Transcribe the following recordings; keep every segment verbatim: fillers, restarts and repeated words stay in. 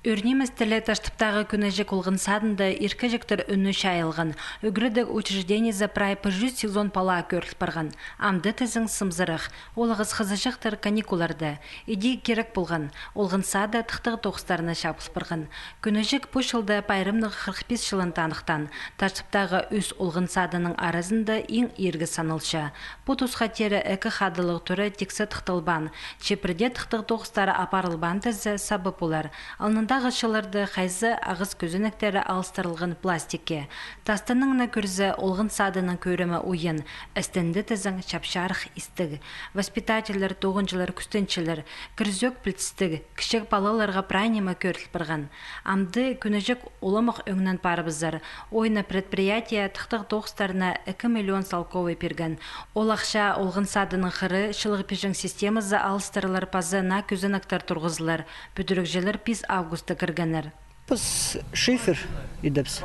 Ӱр нимес тілі Таштыптағы Кӱнеҷек олған садында иркеҷектер ӱнні чайылған. Ӱгредіг учреждениезі прай пір чӱс сигізон пала кӧріл парған. Амды тізең сымзырах. Олығыс хызыҷахтар каникулларда. Іди кирек полған. Олған сады тыхтағ тоғыстарына чабыл парған. Кӱнеҷек пу чылда пайрамнығ хырых пис чылын таныхтаан. Таштыптағы ӱс олған садының аразында иң иргі саналча. Пу тусха теере ікі хадылығ тура тиксі тыхталбаан. Че пірдее тыхтағ тоғыстары апарылбаан тізе сабы полар. Алнындағы чылларда хайзы ағас кӧзенектері алыстырылған пластикке. Тастынаң на кӧрзе, олған садының кӧрімі уйан, істінде тізең чапчарых истіг. Воспитательлер, тоғынҷылар кӱстенчелер, кірзӧк пілдістіг, кічіг палаларға прай ниме кӧріл парған. Амды Кӱнеҷек уламох ӧңнен парыбызар. Ойна предприятие тыхтағ тоғыстарына ікі миллион салковай пирген. Ол ахча олған садының хыры, чылығ пиҷең системазы алыстырылар паза наа кӧзенектер турғызылар. Пӱдірігҷілер пис августта кіргеннер. Піс шифер идібіс.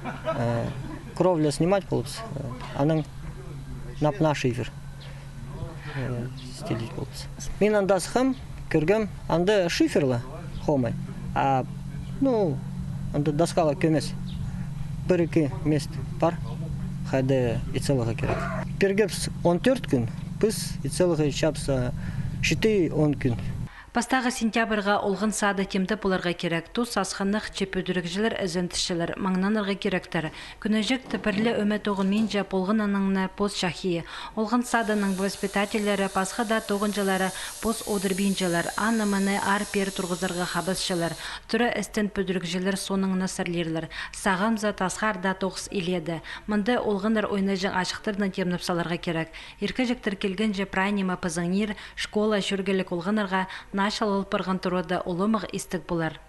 Э, кровля снимать полыбыс. Э, анаң нап-наа шифер. Э, стелить полыбыс. Мин анда сыххам, кӧргем, анда шифер ла хомай. А, ну, анда доскаға кӧмес. Пір-ікі мест пар, хайда ит саларға кирек. Пиргебіс он тӧрт кӱн, піс ит саларға чапса читі-он кӱн. Пастағы сентябрьға олған сады тимде поларға кирек. Тус асхынах, че пӱдірігҷілер ізендісчелер, маңнанарға киректер. Кӱнеҷекті пір ле ӧме тоғынминча полғаннаң на пос чахи. Олған садының воспитательлері, пасха даа тоғынҷылары пос одырбинчалар, аны-мыны аар-пеер турғызарға хабасчалар. Тура істен пӱдірігҷілер соонаң на сарлирлар. Сағамза тасхар даа тоғыс иледе. Мында олғаннар ойнаҷаң ачыхтарны тимнеп саларға кирек. Иркеҷектер килгенҷе прай ниме пызыңнир, школа, чӧргелік олғаннарға наа чыл ол парған турада уламох истіг полар.